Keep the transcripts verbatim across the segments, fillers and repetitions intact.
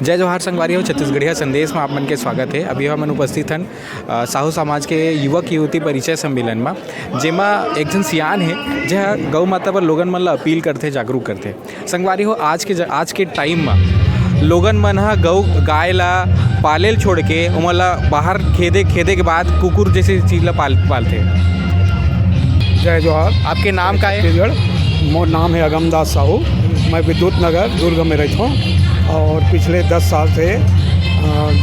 जय जोहार संगवारी हो, छत्तीसगढ़िया संदेश में आप मन के स्वागत है। अभी हमन उपस्थित हन, अ, साहू समाज के युवक युवती परिचय सम्मेलन में, जेमा एक झन सियान है, जे ह गौ माता बर लोगन मन ला अपील करथे, जागरूक करथे। संगवारी हो, आज के ज-, आज के टाइम में लोगन मन ह गौ गाय ला पाले ल छोड़ के ओमन ला बाहर खेदे, खेदे के बाद कुकुर जैसे चीज ला पाल, पालथे। जय जोहार। आपके नाम का है? छत्तीसगढ़। मोर नाम है अगमदास साहू। मैं विद्युत नगर दुर्ग में रहता हूँ और पिछले दस साल से, अ,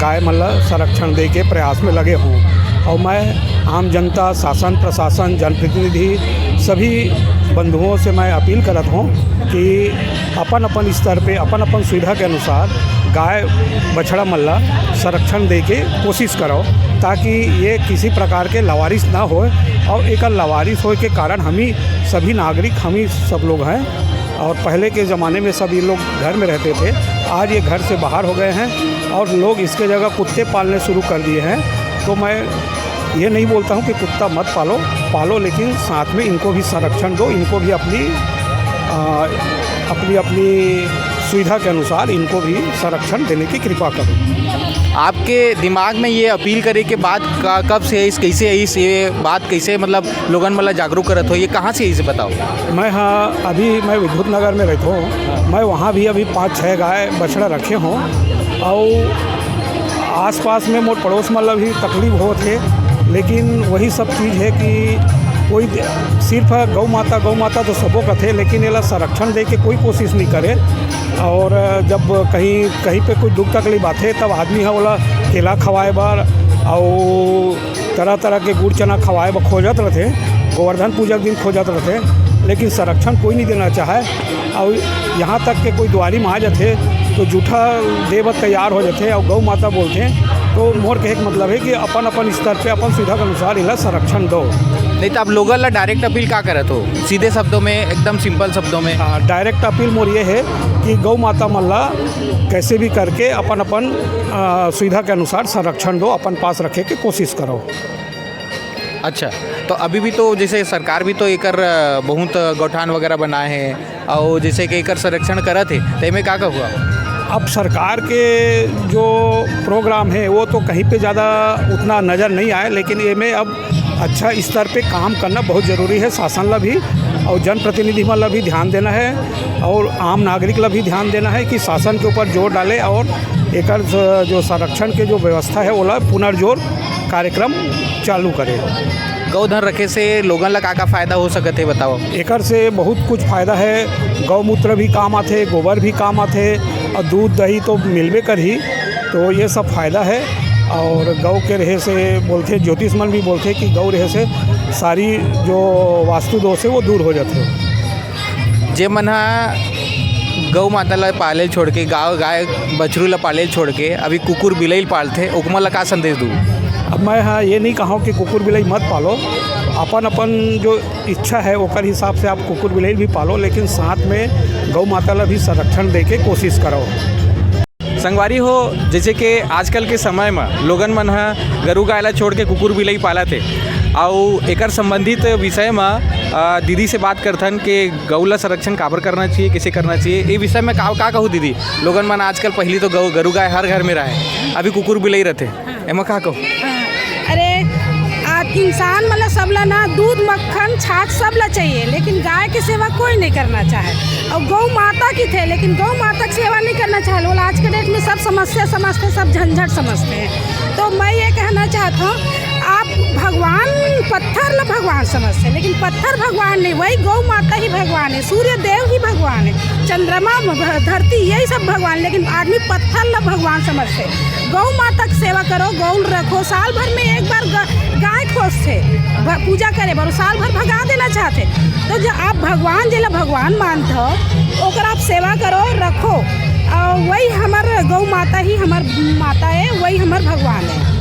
गाय मन ला संरक्षण दे के प्रयास में लगे हूँ। और मैं आम जनता, शासन, प्रशासन, जनप्रतिनिधि, सभी बंधुओं से मैं अपील करत हूँ कि अपन अपन स्तर पे, अपन अपन सुविधा के अनुसार गाय बछड़ा मन ला संरक्षण दे के कोशिश करो, ताकि ये किसी प्रकार के लावारिस ना होए। और एक लावारिस होए के कारण हम ही सभी नागरिक, हम ही सब लोग हैं। और पहले के ज़माने में सब ये लोग घर में रहते थे, आज ये घर से बाहर हो गए हैं और लोग इसके जगह कुत्ते पालने शुरू कर दिए हैं। तो मैं ये नहीं बोलता हूँ कि कुत्ता मत पालो, पालो, लेकिन साथ में इनको भी संरक्षण दो, इनको भी अपनी, आ, अपनी, अपनी सुविधा के अनुसार इनको भी संरक्षण देने की कृपा करो। आपके दिमाग में ये अपील करे के बात का, कब से आइस, कैसे आइस, ये बात कैसे, मतलब, लोगन मन ला जागरूक करत हो, ये कहाँ से आइस, बताओ। मैं, हाँ, अभी मैं विद्युत नगर में रहता हूँ। मैं वहाँ भी अभी पाँच छः गाय बछड़ा रखे हों और आसपास में मोर पड़ोस मन ला भी तकलीफ होत हे, लेकिन वही सब चीज़ है कि कोई दे-, सिर्फ गौ माता, गौ माता तो सबो कथे, लेकिन एला संरक्षण दे के कोई कोशिश नहीं करे। और जब कहीं, कहीं पे कोई दुख तकलीफ आथे, तब आदमी ह ओला केला खवाए बर और तरह तरह के गुड़ चना खवाए बर खोजत रथे, गोवर्धन पूजा के दिन खोजत रथे, लेकिन संरक्षण कोई नहीं देना चाहे। और यहाँ तक के कोई दुआरी में आ जाथे तो जूठा दे बर तैयार हो जाथे और गौ माता बोलथे। तो मोर कहे के मतलब है कि अपन अपन स्तर पे अपन सुविधा के अनुसार इला संरक्षण दो। नहीं तो आप लोगन ला डायरेक्ट अपील का करत हो, सीधे शब्दों में, एकदम सिंपल शब्दों में? हाँ, डायरेक्ट अपील मोर ये है कि गौ माता मन ला कैसे भी करके अपन अपन, आ, सुविधा के अनुसार संरक्षण दो, अपन पास रखे के कोशिश करो। अच्छा, तो अभी भी तो जैसे सरकार भी तो एकर, अ, बहुत गौठान वगैरह बनाए हैं और जैसे कि एकर संरक्षण करत है, तो एमे का का हुआ? अब सरकार के जो प्रोग्राम है, वो तो कहीं पे ज़्यादा उतना नज़र नहीं आए, लेकिन एमे अब अच्छा स्तर पे काम करना बहुत ज़रूरी है, शासन ला भी और जनप्रतिनिधि मन ला भी ध्यान देना है और आम नागरिक ला भी ध्यान देना है कि शासन के ऊपर जोर डाले और एकर ज-, जो संरक्षण के जो व्यवस्था है, ओला पुनर्जोर कार्यक्रम चालू करे। गौधन रखे से लोगन ला का का फायदा हो सकत हे, बताओ। एकर से बहुत कुछ फायदा है, गौमूत्र भी काम आथे, गोबर भी काम आथे और दूध दही तो मिलबे करही। तो ये सब फायदा है। और गौ के रहे से बोलथे, ज्योतिष मन भी बोलथे कि गौ रहे से सारी जो वास्तु दोष है, वो दूर हो जाथे। जे मन ह गौ माता ला पाले छोड़ के, गाय, गाय बछरू ला पाले छोड़ के अभी कुकुर बिलई पालथे, ओकमन ला का संदेश दू? अब मैं ह ये नहीं कहूँ कि कुकुर बिलई मत पालो, अपन अपन जो इच्छा है ओकर हिसाब से आप कुकुर बिलई भी पालो, लेकिन साथ में गौ माता ला भी संरक्षण दे के कोशिश करो। संगवारी हो, जैसे कि आजकल के समय म लोगन मन ह गरू गाय ला छोड़ के कुकुर बिलई पालत हे, अउ एकर संबंधित विषय म, अ, दीदी से बात करथन कि गऊ ला संरक्षण काबर करना चाहिए, कैसे करना चाहिए, ये विषय में का, का कहू दीदी? लोगन मन आजकल, पहली तो गऊ, गरू गाय हर घर में रहे, अभी कुकुर बिलई रथे, हाँ। एमा का कहू? हाँ। अरे, आ, इंसान मतलब सब ला ना दूध, मक्खन, छाछ सब ला चाहिए, लेकिन गाय के सेवा कोई नहीं करना चाहे। और गौ माता की थे, लेकिन गौ माता की सेवा नहीं करना चाहे। वो आज के डेट में सब समस्या समझते, सब झंझट समझते हैं। तो मैं ये कहना चाहता हूँ, आप भगवान, पत्थर ला भगवान समझते हैं, लेकिन पत्थर भगवान नहीं, वही गौ माता ही भगवान है, सूर्य देव ही भगवान है, चंद्रमा, भ-, धरती, यही सब भगवान, लेकिन आदमी पत्थर ला भगवान समझते हैं। गौ माता की सेवा करो, गौ रखो, साल भर में एक बार ग-, गाय खोजते, भ-, पूजा करे बर, साल भर भगा देना चाहते। तो जो आप भगवान जेला भगवान मानत हो, ओकर आप सेवा करो, रखो। और वही हमर गौ माता ही हमर माता है, वही हमर भगवान है,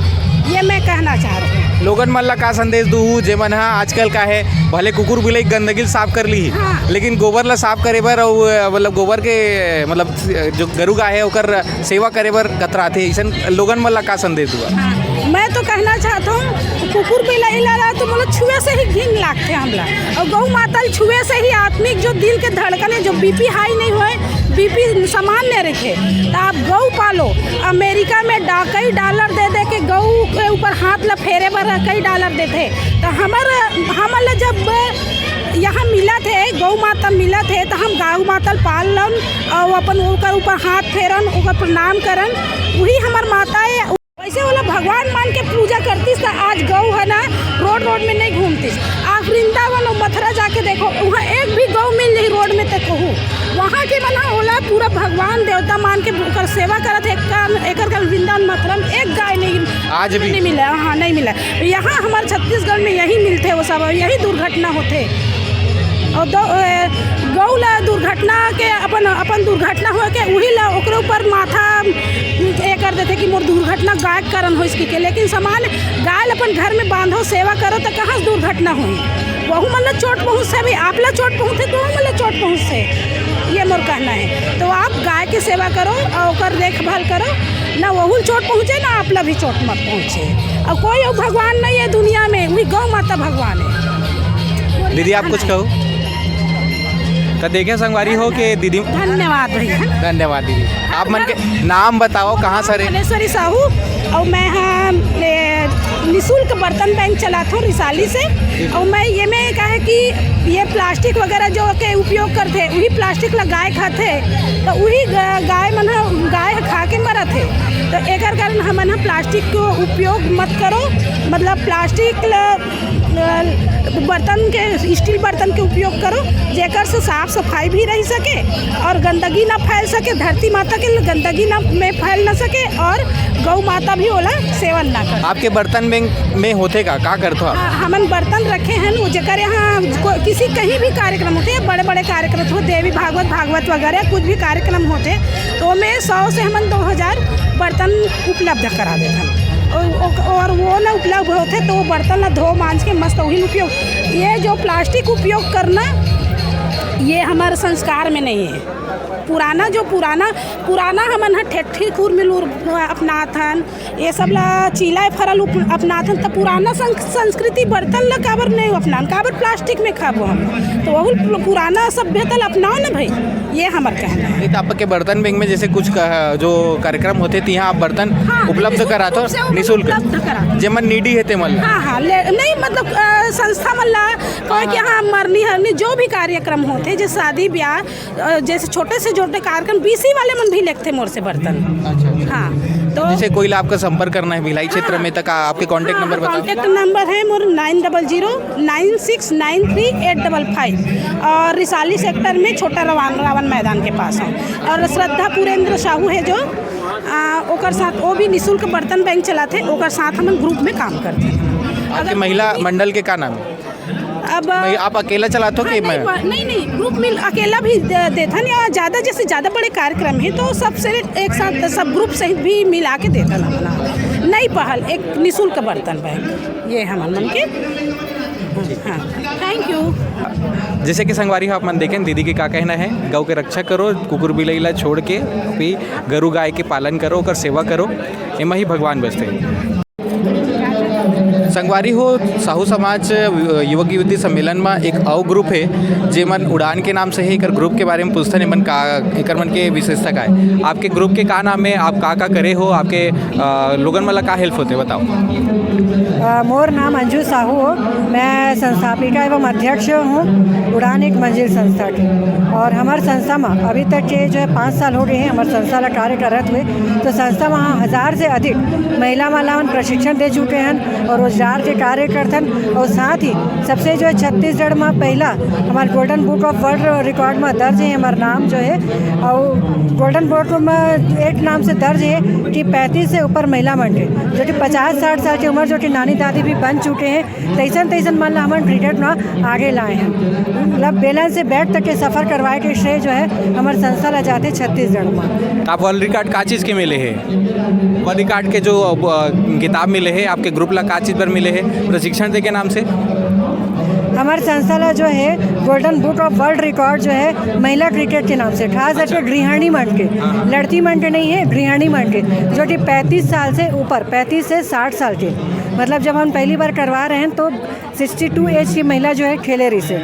ये मैं कहना चाहती हूँ। लोगन मन ला का संदेश दू, जेमन ह आजकल का है, भले कुकुर बिलई गंदगी ल साफ कर ली, हाँ। लेकिन गोबर ला साफ करे बर, अउ, मतलब, गोबर के, मतलब, जो गरू गाय है, ओकर सेवा करे बर कतराथे, अइसन लोगन मन ला का संदेश दुआ? हाँ, मैं तो कहना चाहता हूँ, कुकुर बिलई ला तो, मतलब, छुए से ही घिन लागथे हमला, और गौ माता ल छुए से ही आत्मिक जो दिल के धड़कन है, जो बीपी हाई नहीं होए, पीपी सामान्य रखे, तो आप गौ पालो। अमेरिका में डा-, कई डॉलर दे दे के गौ के ऊपर हाथ ला फेरे बर कई डॉलर देथे। तो हमर, हमन ला जब यहाँ मिलत हे, गौ माता मिलत हे, तो हम गौ माता ल पाल लन और अपन ओकर ऊपर हाथ फेरन, ओकर प्रणाम करन। वही हमर माता है। वैसे ओला भगवान मान के पूजा करतिस, त आज गौ है ना, रोड रोड में नहीं घूमतिस। आप वृंदावन और मथुरा जाके देखो, वहाँ एक भी गौ मिल नहीं रोड में, तक कहू वहाँ के मन ह ओला पूरा भगवान देवता मान के ओकर सेवा करत हे। एकर, एकर का वृंदावन मथुरा में एक गाय नहीं, आज भी? नहीं मिला। हाँ, नहीं मिला। यहाँ हमारे छत्तीसगढ़ में यही मिलते वो सब, यही दुर्घटना होते। और दो, ए, गौ ला दुर्घटना के अपन, अपन दुर्घटना हो के वही ला ओकरे ऊपर माथा ए कर देथे कि मोर दुर्घटना गाय के कारण होइस के, लेकिन सामान्य गाय ला अपन घर में बांधो, सेवा करो, तो कहाँ से दुर्घटना होही? वहू मन ला चोट पहुँचथे, अभी आप ला चोट पहुँचथे तो वहू मन ला चोट पहुँचथे। ये मोर कहना है। तो आप गाय के सेवा करो और ओकर देखभाल करो, ना वहू ला चोट पहुँचे, ना आप ला भी चोट मत पहुँचे। और कोई और भगवान नहीं है दुनिया में, वही गौ माता भगवान है। दीदी, आप कुछ कहो? तो देखे संगवारी हो के दीदी। धन्यवाद भैया। धन्यवाद दीदी। आप मन के नाम बताओ, कहाँ से रहे? धनेश्वरी साहू। और मैं हाँ, ए, निशुल्क बर्तन बैंक चलाथों रिसाली से। और मैं ये में कहा है कि ये प्लास्टिक वगैरह जो के उपयोग करते, वही प्लास्टिक ला गाय खाथे, तो वही ग-, गाय मन ह, गाय ह खा के मरत है। तो एकर कारण हमन ह प्लास्टिक को उपयोग मत करो, मतलब प्लास्टिक ला, अ, बर्तन के, स्टील बर्तन के उपयोग करो, जेकर से साफ सफाई भी रह सके और गंदगी ना फैल सके, धरती माता के गंदगी ना में फैल ना सके और गौ माता भी ओला सेवन ना करे। आपके बर्तन बैंक में होथे का, का करथो आप? हाँ, हमन बर्तन रखे हैं, वो जेकर यहाँ को, किसी कहीं भी कार्यक्रम होते हैं, बड़े बड़े कार्यक्रम हो, देवी भागवत, भागवत वगैरह कुछ भी कार्यक्रम होते, तो ओमे सौ से हमन दो हज़ार बर्तन उपलब्ध करा देथन। और, और वो ना उपलब्ध होते तो वो बर्तन ला धो मांज के मस्त वही उपयोग। ये जो प्लास्टिक उपयोग करना, ये हमारे संस्कार में नहीं है। पुराना जो पुराना, पुराना हमन ह ठेठी खुर मिलूर अपनाथन, ये सब ला चीला फरल उप-, अपनाथन, त पुराना सं-, संस्कृति बर्तन ला काबर नहीं अपनान, काबर प्लास्टिक में खाबो हम? तो वहू पुराना सभ्यता ला अपनाओ ना भाई, ये हमर कहना है। नहीं तो आपके बर्तन बैंक में जैसे कुछ कह-, जो कार्यक्रम होते थे, यहाँ आप बर्तन हाँ, उपलब्ध निशुल्क कराथो, रूप से वो निशुल्क? उपलब्ध करा। जेमन नीडी है तेमन ला? हाँ, हाँ, ले, नहीं मतलब, अ, संस्था मन ला, कोई हाँ, के हाँ। यहाँ मरनी हरनी जो भी कार्यक्रम होते, जैसे शादी ब्याह, अ, जैसे छोटे से छोटे कार्यक्रम, बीसी वाले मन भी लेते मोर से बर्तन। अच्छा, अच्छा। हाँ, तो जैसे कोई ला आपका संपर्क करना है भिलाई क्षेत्र हाँ। में, तक आपके कॉन्टैक्ट हाँ, नंबर बताओ। कॉन्टैक्ट नंबर है मोर nine double zero nine six nine three eight double five, और रिसाली सेक्टर में छोटा रावण, रावण मैदान के पास है। और श्रद्धा पुरेंद्र साहू है जो, आ, ओकर साथ, वो भी निशुल्क बर्तन बैंक चलाते, ओकर साथ हम ग्रुप में काम करते हैं। आपके अगर महिला कोई भी मंडल के का नाम है? अब मैं, आप अकेला चलाथो हाँ, कि नहीं, मैं? प-, नहीं, नहीं, ग्रुप मिल अकेला भी दे-, देथन या ज़्यादा, जैसे ज़्यादा बड़े कार्यक्रम है तो सबसे एक साथ सब ग्रुप सहित भी मिला के देथन अपना। नई पहल एक निशुल्क बर्तन बैंक, ये हमन मन के। हाँ, थैंक यू। जैसे कि संगवारी हो, आप मन देखें दीदी के का कहना है, गौ के रक्षा करो, कुकुर बिलई ला छोड़ के, भी गरु गाय के पालन करो, ओकर सेवा करो, एमा ही भगवान बसते। संगवारी हो, साहू समाज युवक युवती सम्मेलन में एक अउ ग्रुप है, जेमन उड़ान के नाम से है। एकर ग्रुप के बारे में पूछथन, एमन का, एकर मन के विशेषता का है? आपके ग्रुप के का नाम है, आप का का करे हो, आपके, अ, लोगन मन ला का हेल्प होते, बताओ। अ, मोर नाम अंजू साहू हो, मैं संस्थापिका एवं अध्यक्ष हूँ उड़ान एक मंजिल संस्था के। और हमार संस्था में अभी तक के जो है पाँच साल हो गए हैं हमार संस्था ला कार्य करत हुए, तो संस्था में हज़ार से अधिक महिला मन ला हमन प्रशिक्षण दे चुके हैं और रोजगार के कार्य करथन। और साथ ही सबसे जो है छत्तीसगढ़ में पहला हमार Golden Book of World Record में दर्ज है हमार नाम जो है, और Golden Book में एक नाम से दर्ज है कि पैंतीस से ऊपर महिला मन के, जो कि पचास साठ साल की उम्र, जो कि नानी दादी भी बन चुके हैं, तैसन तैसन मन ला हमन क्रिकेट में आगे लाए हैं। मतलब बेलन से बैट तक के सफर करवाए के श्रेय जो है हमार संस्था ला जाते छत्तीसगढ़ में। आप वर्ल्ड रिकॉर्ड का चीज़ के मिले है? वर्ल्ड रिकॉर्ड के जो, अ, किताब मिले है, आपके ग्रुप ला का चीज़ पर मिले है प्रशिक्षण दे के नाम से? हमारे संस्था ला जो है Golden Book of World Record जो है महिला क्रिकेट के नाम से, खास करके गृहिणी मन के, लड़की मन के नहीं है, गृहिणी मन के, जो कि पैंतीस साल से ऊपर, पैंतीस से साठ साल के, मतलब जब हम पहली बार करवा रहे हैं तो सिक्सटी टू एज की महिला जो है खेले रही से,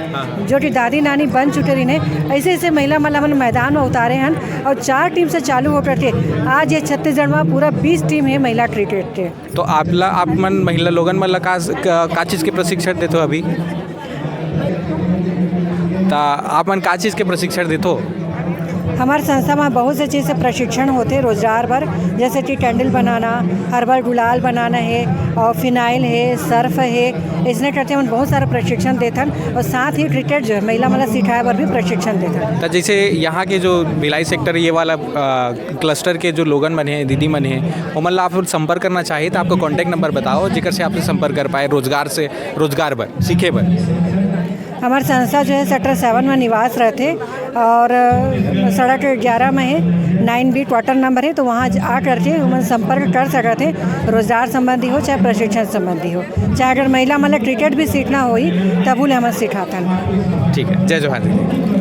जो कि दादी नानी बन चुके रही ने। ऐसे ऐसे महिला मतलब हमन मैदान में उतारे हैं और चार टीम से चालू होकर के आज ये छत्तीसगढ़ में पूरा बीस टीम है महिला क्रिकेट के। तो आप ला, आप मन महिला लोगन मन ला का, का, का चीज के प्रशिक्षण देथो अभी? ता आप मन का चीज के प्रशिक्षण देथो? हमारे संस्था में बहुत से चीज़ से प्रशिक्षण होते रोजगार पर, जैसे कि कैंडल बनाना, हर्बल गुलाल बनाना है और फिनाइल है, सर्फ है, इसने करते हम बहुत सारा प्रशिक्षण देथन और साथ ही क्रिकेट जो है महिला मन ला सिखाए पर भी प्रशिक्षण देथन। तो जैसे यहाँ के जो भिलाई सेक्टर ये वाला क्लस्टर के जो लोगन मन है, दीदी मन है, ओमन ला आप संपर्क करना चाहे तो आपको कॉन्टैक्ट नंबर बताओ जेकर से आपसे संपर्क कर पाए रोजगार से, रोजगार बर, सीखे बर। हमार संस्था जो है सेक्टर सेवन में निवास रहते और सड़क ग्यारह में है, नाइन बी क्वार्टर नंबर है, तो वहाँ आ करके उमन संपर्क कर सकत है, रोजगार संबंधी हो चाहे प्रशिक्षण संबंधी हो, चाहे अगर महिला मन ला क्रिकेट भी सीखना होई तभू ले हमन सिखाथन। ठीक है, जय जोहार दीदी।